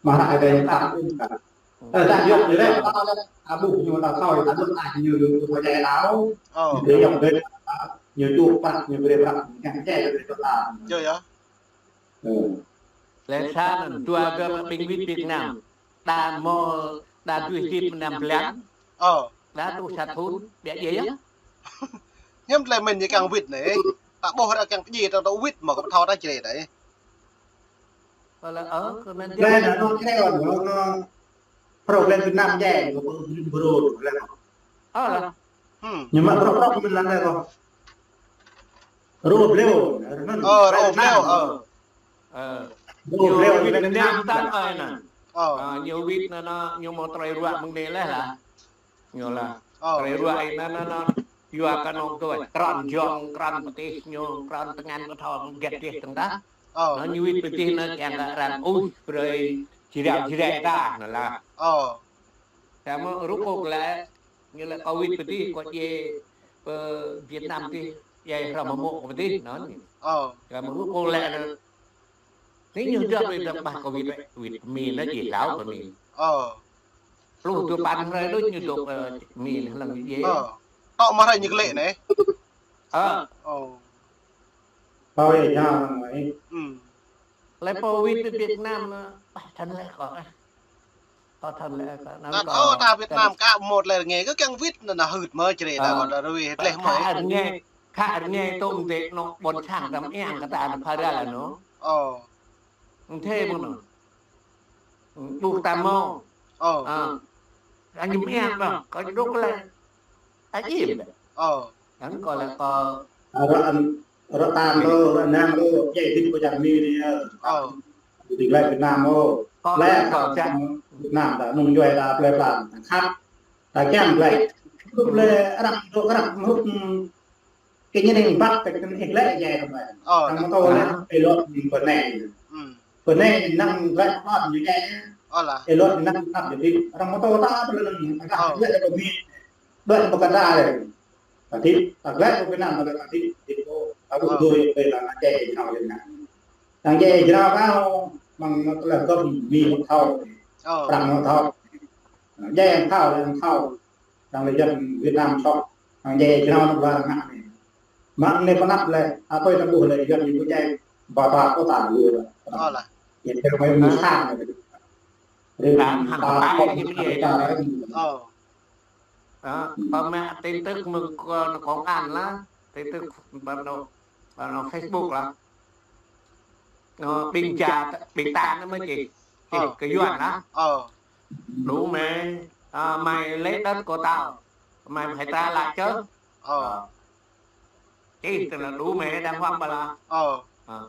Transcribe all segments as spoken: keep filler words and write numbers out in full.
Mă hră Ơi Adai ñu pap ôh kah. Ơ, ta yua ñu lĕ, ta lĕ, ta ƀuh ñu ta thâo, ta lŭk ta ñu, ñu thâo djai đao. Ơ. Ñu brơi yŏng brơi, ñu čuh prăk, ñu brơi prăk, ñu kiăng djai brơi kơ ta. Yơh, yơh. Ơ. Lĕ sa anŭn, dua gơ̆ mă ƀing wĭt Việt Nam. Đa mơ̆, đa duih hơdip mơnam blan. Ơ. Đa truh sa thŭn, biă djai yơh. Hiư̆m tơlơi mĭn ñu kiăng wĭt anai. Ta ƀuh arăng kiăng pơdjai ta, ta wĭt mơ̆ kơ pơthâo ta črê đai. Ơ, lĕ, ơ, kơ mĭn lĕ, anŭn kreo, anŭn, anŭn, problem Việt Nam djai, kơ pơbơrô, lĕ. Ơ, lĕ. Hmm. Ñu mă prŏk prŏk mĭn lăng lĕ kơ. Rô blêu, anŭn. Ơ, rô blêu, ơ. Ơ. Rô blêu, ñu wĭt anŭn, anŭn, anŭn. Ơ. Ơ, ñu wĭt anŭn, anŭn, ñu mơ̆ tơlơi ruă mơ̆ng anai lĕ lah. Ñu lah. Ơ. Tơlơi ruă anŭn, anŭn, anŭn. Yua kơ anŭn kơ wai. Krăn jŏng, krăn pơtih ñu, krăn tơngan kơ thâo, gĕt dih tơ̆ng tah. Ơ. Anŭn ñu wĭt pơtih anŭn kiăng kơ arăng ŭh, brơi jrao jrai ta, anŭn lah. Ơ. Samơ̆ rŭ kôk lĕ, ñu lĕ kơ wĭt pơtih, kơ djai pơ Việt Nam tih, djai hrŏm hmâo mơ̆ kơ pơtih, anŭn. Ơ. Samơ̆ rŭ kôk lĕ anŭn. Anai ñu dŏ ƀơi dŏ ƀah kơ wĭt, wĭt pơmĭn anŭn djai hlâo pơmĭn. Ơ. Pluh dua păn hrơi đôč ñu dŏ, ơ, pơmĭn hlŏng djai. Ơ. Tŏ mă hrơi ñu klĕ anai. Ơ. Ơ. Ơ, yơh, yơh, anai. Hmm. Lĕ pô wĭt pơ Việt Nam, ơ, ƀah thăn lĕ kơ, ơ. Kơ thăn lĕ kơ, anŭn kơ, ơ, ta Việt Nam kơ mơ̆ tơlơi rơngai kơ kiăng wĭt anŭn, anŭn hưt mơ̆ črê ta, ơ, kơ ta rui hleh mơ̆. Khă rơngai, khă rơngai tŏm tĕ anŏ ƀôn sang ta mơyang kơ ta anŭn phara lah anŭn. Ơ. Anŭn thê mơ̆n anŭn. Ƀuh ta mơ̆. Ơ. Ơ. Anŭn mơyang anŭn, kơ dŏ lĕ. Ai im. Ơ. Anŭn kơ lĕ kơ. Ră, ră tam rơ, ră năm rơ, djai hơdip kơ čar Mi anai, ơ. Ơ. Tui lĕ Việt Nam ôh. Kơ lĕ kơ kơ čar Việt Nam ta, nung djuai ta, plei pla ta khăp. Ta kiăng lĕ. Hrup lĕ arăng, dŏ arăng, hrup, kơ ñu ning băt, kơ ñu ih lĕ djai kơ mơ̆n. Ơ. Arăng mơ̆ tơl lĕ, ih lŏt ñu pơ anai. Hmm. Pơ anai, năng lĕ băt ñu djai. Ơ lah. Ih lŏt năng băt ñu hơdip. Arăng mơ̆ tơl ta, pơ anai, arăng lĕ kơ Mi. Đuaĭ pơ kơ ta lĕ. Ta hơdip, ta glăi pơ Việt Nam ta lĕ ta hơdip, hơdip kơ, ta ƀu dui, ƀơi ta ană djai jrao Việt Nam. Ană djai jrao kâo, mơ̆ng tơlơi gơ̆p Mi mơ̆ thâo, Prăng mơ̆ thâo. Djai yang thâo, yang thâo. Đang lĕ dân Việt Nam sŏk, ană djai jrao anŭn ƀlŏr ngă anai. Mă anai pơnăp lĕ, apơi ta ƀuh lĕ dân Mi ƀu djai, ba ta kơ ta lu lĕ. Ơ lah. Yang kơ mai Mi sang lĕ. Ơ. Ơ, pơmă tin tức mơ̆ng kơ-, công an lah, tin tức ƀơi anŭn, ƀơi anŭn Facebook lah. Anŭn ƀing ja, ƀing ta anŭn mơ̆ čih, čih kơ Yuan lah. Ơ. Đủ mày, à, mày lấy đất của tao, mày phải trả lại chứ. Ơ. Ơ. Čih tơlơi đủ mày đang hoang ƀa lah. Ơ. Ơ.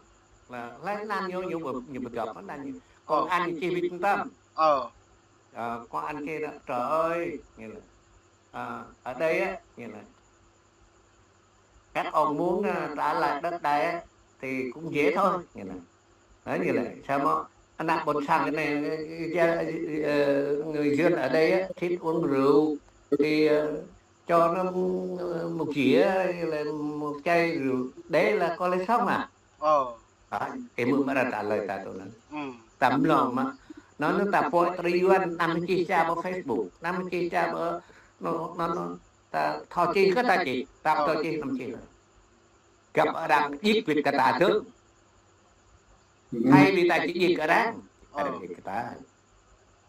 Lah, lĕ anŭn ñu, ñu ƀu, ñu ƀu djŏp anŭn ñu. Ơ. Công an čih wĭt tơm. Ơ. Ơ, công an čih đó, trời ơi, nghĩa là, à, ở đây á, nghĩa là các ông muốn, à, trả lại đất đai á, thì cũng dễ thôi, nghĩa là. Đó, nghĩa là sao mà anh đang ƀôn sang cái này, ờ, người dân ở đây á, thích uống rượu, thì, ờ, cho nó, ờ, một dĩa, là một chai rượu, đấy là có lẽ sống mà. Ơ. Ơ, ih mơ̆ mă arăng trả lời ta tui anŭn. Hmm. Ta mlâo mă. Anŭn, anŭn ta pô tơlơi Yuan, anăm čih ča ƀơi Facebook, anăm čih ča ƀơi, anŭn, anŭn, anŭn, ta thâo čih kơ ta čih, ta thâo čih anăm čih. Găp arăng djik wĭt kơ ta tơ̆. Hmm. Thay vì ta či djik arăng, arăng djik kơ ta.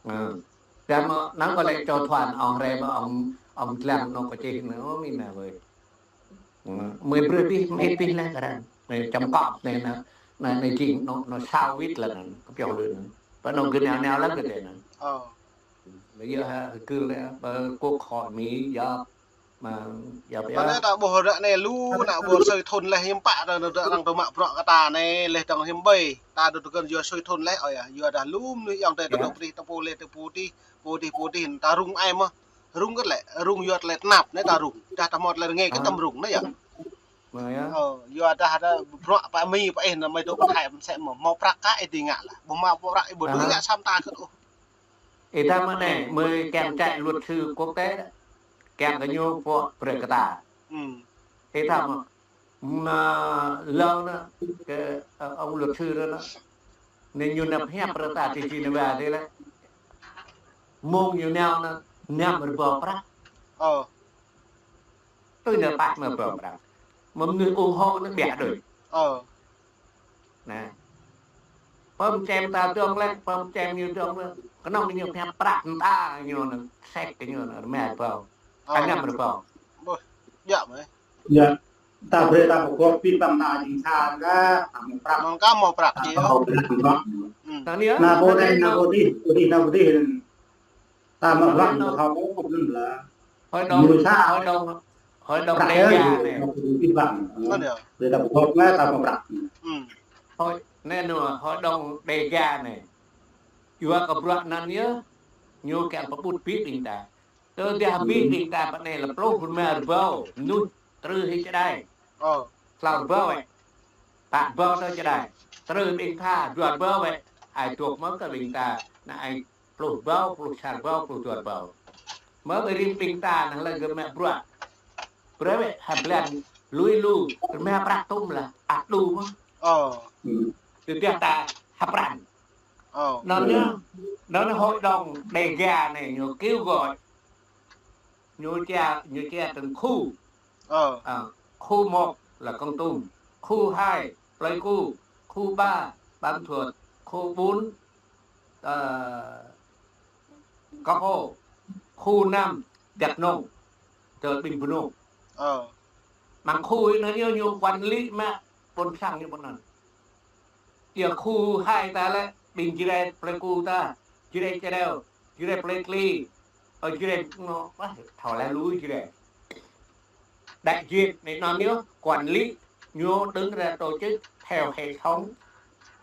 Ơ. Samơ̆ anŭn kơ lĕ čô Thuan ong rai ƀơi ong, ong dlăng anŭn kơ čih anŭn, ơ, Mi anai wơi. Ơ, mơi brơi pih, mơi pih lĕ kơ arăng. Anai čăm kŏp anai, anai, anai jing anŭn, anŭn sao wĭt lĕ anŭn, kơ pioh lĕ anŭn. Ƀơi anŭn gơ̆ nao nao lĕ kơ tơ anŭn. Ơ. Lĕ yơh ha, kơ lĕ, ƀơi quốc hội Mi yơh. Mă, yơh, yơh. Anai ta ƀuh ră anai lu, ană ƀuh sui thun leh hiư̆m pă, ta, ta, arăng tơ mă bruă kơ ta anai, leh tơ̆ng hiư̆m ƀai. Ta tơ tơkơn yua sui thun leh, ơ yơh, yua dah lu mơnuih yŏng tơ, ta tơ pơtih, ta pơtih, pơtih, pơtih, ta rŭng ai mơ̆. Rŭng kơ lĕ, rŭng yua tơlơi tơnap anai ta rŭng. Dah ta hmâo tơlơi rơngai kơ tơm rŭng anai yơh. Mă yơh. Ơ, yua dah ta bruă pă Mi pă ih anŭn mơi dŏ pơthai mơsĕ mơ̆, hmâo prăk kơ ih dưi ngă lah. Ƀu hmâo prăk ih ƀu dưi ngă săm ta kơ ôh. Ih ta mă anai, mơi kiăng chạy luật sư quốc tế đó. Kiăng kơ ñu pô brơi kơ ta. Ih ta mă, mă lơ anŭn, kơ, ơ, ông luật sư đó anŭn. Anai ñu nao pơhiăp brơi ta tui si anai wa tui lĕ. Mơ̆ng ñu nao anŭn năm rơbâo prăk. Ơ. Tui anŭn păh năm rơbâo prăk. Mơ̆ng mơnuih ủng hộ anŭn ƀiă đôč. Ơ. Anai. Pơm čem ta dŏng lĕ, pơm čem ñu dŏng lĕ. Kơnơ̆ng ñu pơhiăp prăk mơta ñu anŭn sek kơ ñu anŭn rơma rơbâo. Ơ. Năm rơbâo. Ƀuh, djơ̆ mơ̆. Yă. Ta brơi ta pơgop pit ƀăng ta jing sa ka, ta mâo prăk. Mâo ka mâo prăk ta či. Mâo prăk mâo. Hmm. Anŭn yơh, anŭn yơh. Na pô dih, na pô dih, pô dih, na pô dih. Ta mâo prăk mâo thâo mâo prăk mâo. Hội đồng, hội đồng, hội đồng Dega anai. Pit ƀăng. Anŭn yơh. Brơi ta pơgop ngă ta mâo prăk. Hmm. Hội, anai anŭn, hội đồng Dega anai. Yua kơ bruă anŭn yơh, ñu kiăng pơƀut pit ƀing ta. Tơdah ƀing ta pơ anai lĕ pluh rơma rơbâo mơnuih, truh hĭ čơđai. Ơ. Klâo rơbâo wơ̆t. Pă rơbâo tơ čơđai. Truh ƀing ta dua rơbâo wơ̆t. Ai dŏ mơ̆ kơ ƀing ta, anai ai pluh rơbâo, pluh sa rơbâo, pluh dua rơbâo. Mơ̆ ƀing ta anai lĕ gơmă bruă. Brơi wơ̆t ha blan lui lu, rơma prăk tŭm lah, ăt đu mơ̆. Ơ. Tơdah ta ha pran. Ơ. Anŭn yơh, anŭn hội đồng Dega anai ñu kêu gọi. Ñu chia, ñu chia từng khu. Ơ. À, khu một là Kon Tum, khu hai Pleiku, khu ba Buôn Ma Thuột, khu bốn, ờ, Krông Âu, khu năm Dak Nông, tơ ƀing Bunong. Ơ. Mơ̆ng khu anŭn ñu, ñu quản lý mă ƀôn sang ñu ƀôn anŭn. Yua khu hai ta lĕ, ƀing Jrai Pleiku ta, Jrai Čơreo, Jrai Pleiku, ơ, Jrai, anŭn, ơ, thâo lĕ lui Jrai. Đại diện anai anŭn ñu quản lý, ñu đứng ra tổ chức theo hệ thống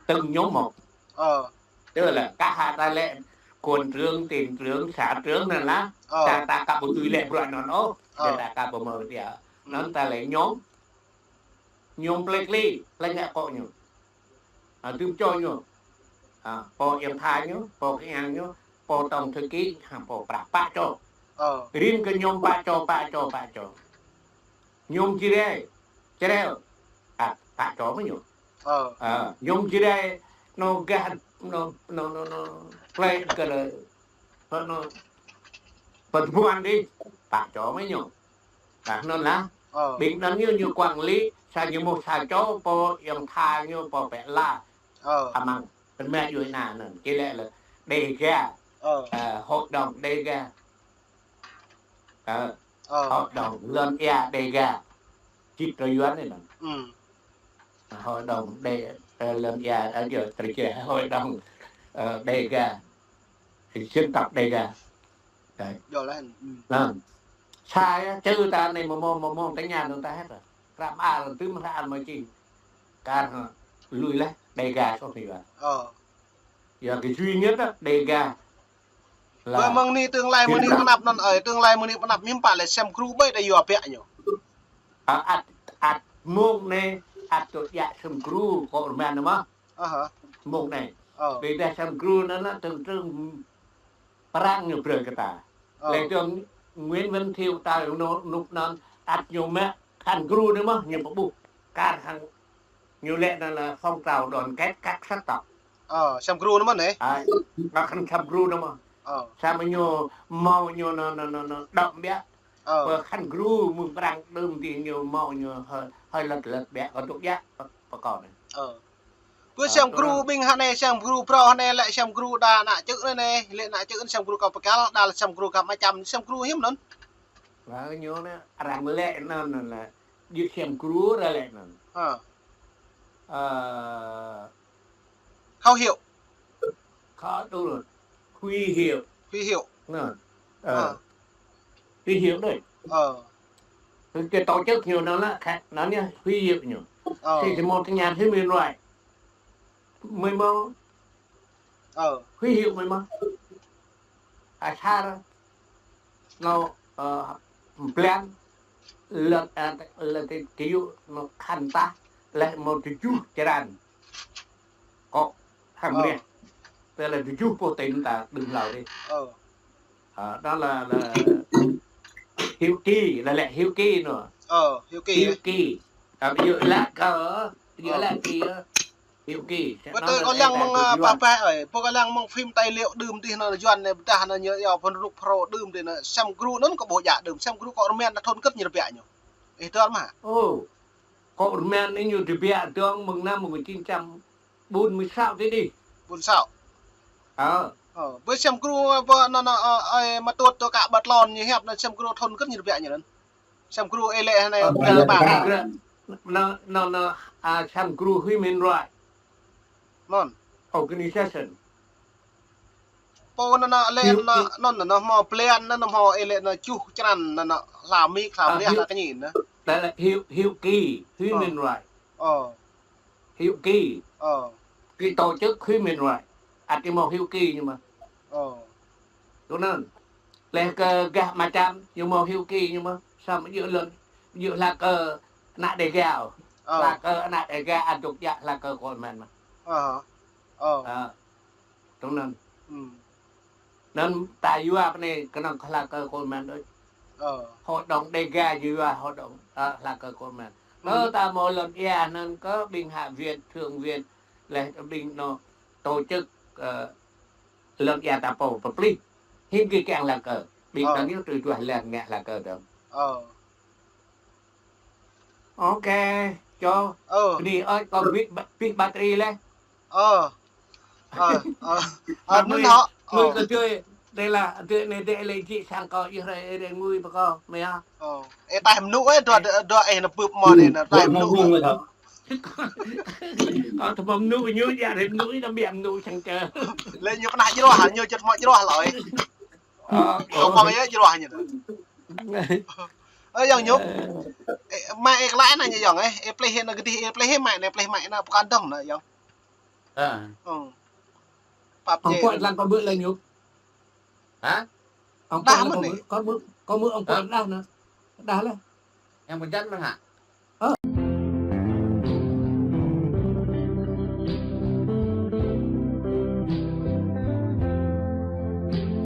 từng nhóm một. Ơ. Tức là các hạt ta lĕ, quận trưởng, tỉnh trưởng, xã trưởng anŭn lah, ơ, ta, ta ka ƀu tui lĕ bruă anŭn ôh, ơ, ta ka ƀu mơ̆ ƀiă. Anŭn ta lĕ nhóm, nhóm Pleiku, lĕ ngă akŏ ñu. À, dưm čô ñu. À, pô iăng tha ñu, pô kiăng ñu, pô tổng thư ký, hăng pô prăk pă čô. Ơ. Rin kơ nhóm pă čô, pă čô, pă čô. Nhóm Jrai, Čơreo, à, pă čô mơ̆ ñu. Ơ. À, nhóm Jrai, anŭn gah, anŭn, anŭn, anŭn, anŭn, plei kơ lĕ, anŭn, pơtơbuan dih, pă čô mơ̆ ñu. Anŭn lah. Ơ. Ƀing anŭn ñu, ñu quản lý, sa ñu mơ̆ sa čô pô iăng tha ñu pô pĕ la. Ơ. Amăng. Tơma yua anŭn, anŭn. Či lĕ lĕ Dega. Ơ. Ơ, hội đồng Dega. Ơ. Ơ. Hội đồng lŏn ia Dega. Čih tơ Yuan anai anŭn. Ừ. Hội đồng Đê, ơ, lŏn ia, ơ, yua, tơ Jrai, hội đồng, ơ, Dega. Dân tộc Dega. Đấy. Yua lah. Ừ. Anŭn. Sa yơh, čư ta anai mơ̆ mơ̆ng, mơ̆ng, mơ̆ng tơña anŭn ta hĕt. Krăp al, tơm hra al mơ̆ či. Kar, lui lah, Dega soh anai yua. Ơ. Yua kơ duy nhất á, Dega. Là mơ̆ng anai tương lai mơ̆ng anai pơnăp anŭn ơi, tương lai mơ̆ng anai pơnăp mơ̆n pă lĕ sem gru ƀai đa yua biă ñu. À, ăt, ăt mơ̆ng anai, ăt tŭ djă sem gru kơ rơman anŭn mơ̆. Aha. Mơ̆ng anai. Ơ. Ƀiădah sem gru anŭn, anŭn tơ̆ng tơ̆ng prang ñu brơi kơ ta. Ơ. Lĕ tơ̆ng Nguyễn Văn Thiệu ta anŭn, anŭn, anŭn, ăt ñu mă khăn gru anŭn mơ̆, ñu pơƀuh. Kar hăng ñu lĕ anŭn là phong trào đoàn kết các sắc tộc. Ơ, sem gru anŭn mơ̆n anai. Ai, ngă khăn sem gru anŭn mơ̆n. Ơ. Samơ̆ ñu mâo ñu anŭn, anŭn, anŭn, anŭn, đŏk biă. Ơ. Pơ khăn gru mơ̆ng prang đưm dih ñu mâo ñu hơi, hơi lăt lăt biă kơ tŭ biă pơ, pơ kơ anai. Ơ. Pơ sem gru ƀing hă anai, sem gru phrâo hă anai lĕ sem gru đa ană čư̆ anai, lĕ ană čư̆ sem gru kơ pơkăl, đa sem gru kơ mă čăm, sem gru hiư̆m anŭn. Wah, ñu anai, arăng lĕ anŭn, anŭn lĕ, djơ̆ sem gru arăng lĕ anŭn. Ơ. Ơ. Khẩu hiệu. Khẩu, đúng rồi. Huy hiệu. Huy hiệu. Anŭn. Ơ. Ơ. Huy hiệu đấy. Ơ. Cái, cái tổ chức ñu anŭn lĕ, kha-, anŭn ñu, huy hiệu ñu. Ơ. Thì, thì một cái nhà thí mười loại. Mười một. Ơ. Huy hiệu mười một. Asar, anŭn, ơ, blan, lĕ, ơ, lĕ tơ kơyŭ, anŭn khăn tah, lĕ mơ̆ tơjuh črăn. Kŏ, hăng mơneh. Tơ lĕ tơjuh pô tỉnh ta đưm hlâo dih. Ơ. Ơ, đó là, là Hiếu Kỳ, là lĕ Hiếu Kỳ anŭn. Ơ, Hiếu Kỳ. Hiếu Kỳ. Ơ, ƀu djơ̆ lĕ kơ, ƀu djơ̆ lĕ kơ. Hyu Ki. Ƀu tui kâo lăng mơ̆ng, ơ, pah pah ơi. Ƀu kâo lăng mơ̆ng phim tài liệu đưm tih anŭn Yuan anai, ƀôdah anŭn ñu yua phun ruk pro đưm tih anŭn. Sem Gru anŭn kâo ƀuh djă đưm. Sem Gru kâo rơmen anŭn thun kơt ñu rơbiă ñu. Ih tui mơ̆? Ơ. Kâo rơmen anai ñu rơbiă dơ̆ng mơ̆ng năm một nghìn chín trăm bốn mươi sáu tih đih. Bốn sáu. Ơ. Ơ, ƀơi Sem Gru ƀơi anŭn, anŭn, ơ, ơi, mă tuăt tơ kă ƀă tlôn ñu hiăp anŭn Sem Gru thun kơt ñu rơbiă ñu anŭn. Sem Gru ê lĕ anai, ơ, ƀă ƀă. Anŭn, anŭn, anŭn, a, Sem Gru human right. Anŭn. Organization. Pô anŭn, anŭn, lĕ anŭn, anŭn, anŭn, hmâo plan, anŭn, hmâo ê lĕ anŭn čuh črăn, anŭn, anŭn, hla mik, hla mriah, hla kơñi anŭn. Đó là Hyu, Hyu Ki, human right. Ơ. Hyu Ki. Ơ. Ki tổ chức human right. Ăt ñu hmâo Hyu Ki ñu mơ̆n. Ơ. Tui anŭn. Lĕ kơ gah Mơčăm ñu hmâo Hyu Ki ñu mơ̆n. Samơ̆ djơ̆ lŏn, djơ̆ hla kơ ană Dêga. Ơ. Hla kơ ană Dêga aduk djă hla kơ kôl men mơ̆n. Ơ. Ơ. Ơ. Tui anŭn. Hm. Anŭn ta yua pơ anai kơnơ̆ng hla kơ kôl men đôč. Ơ. Hội đồng Dêga yua hội đồng, ơ, hla kơ kôl men. Ơ, hm, ta hmâo lŏn ia anŭn kơ ƀing Hạ viện, Thượng viện, lĕ ƀing anŭn tổ chức, ơ, lŏn ia ta pô pơplih. Hiư̆m ki kiăng hla kơ. Ƀing, ơ, ta ñu tui duah lăng ngă hla kơ dơ̆ng. Ơ. Ok, čô. Ơ. Bơni ơi, kâo pĭt, pĭt batri lĕ. Ơ. Ơ, ơ. Ơ, anŭn hŏ. Mơi kơ tui, đây là, tui anai dêh lĕ jĭ sang kâo, ih rai, rai ngui pơ kâo, mơi hă. Ơ. Ê, taih mơnŭ, ê, dua, dua, ê, anŭn bưp mơ̆n, ê, anŭn taih mơnŭ. Kâo tơpă mơnŭ, ñu djă rai mơnŭ, anŭn biă mơnŭ sang čơ. Lĕ ñu pơnah jroh, ñu čơt mă jroh lơi. Ơ, ơ. Kâo pơmĭn yơh jroh ñu. Ơ, Yŏng Nhŭp. Ơ. Ê, mă ê klă anai ñu Yŏng, ê. Ê plih anŭn gơdih, ê plih mă anai, plih mă anai, pơkŏn dơ̆ng anŭn Yŏng. Ơ. Ơ. Pap ong jê kuat anŭn. Lăng kâo mơ̆ lĕ Nhŭp. Hă? Ong kuat lăng kâo mơ̆, kâo mơ̆, kâo mơ̆ ong kuat đah anŭn. Đah lĕ. Yang pơjăn mơ̆n hă? Ơ.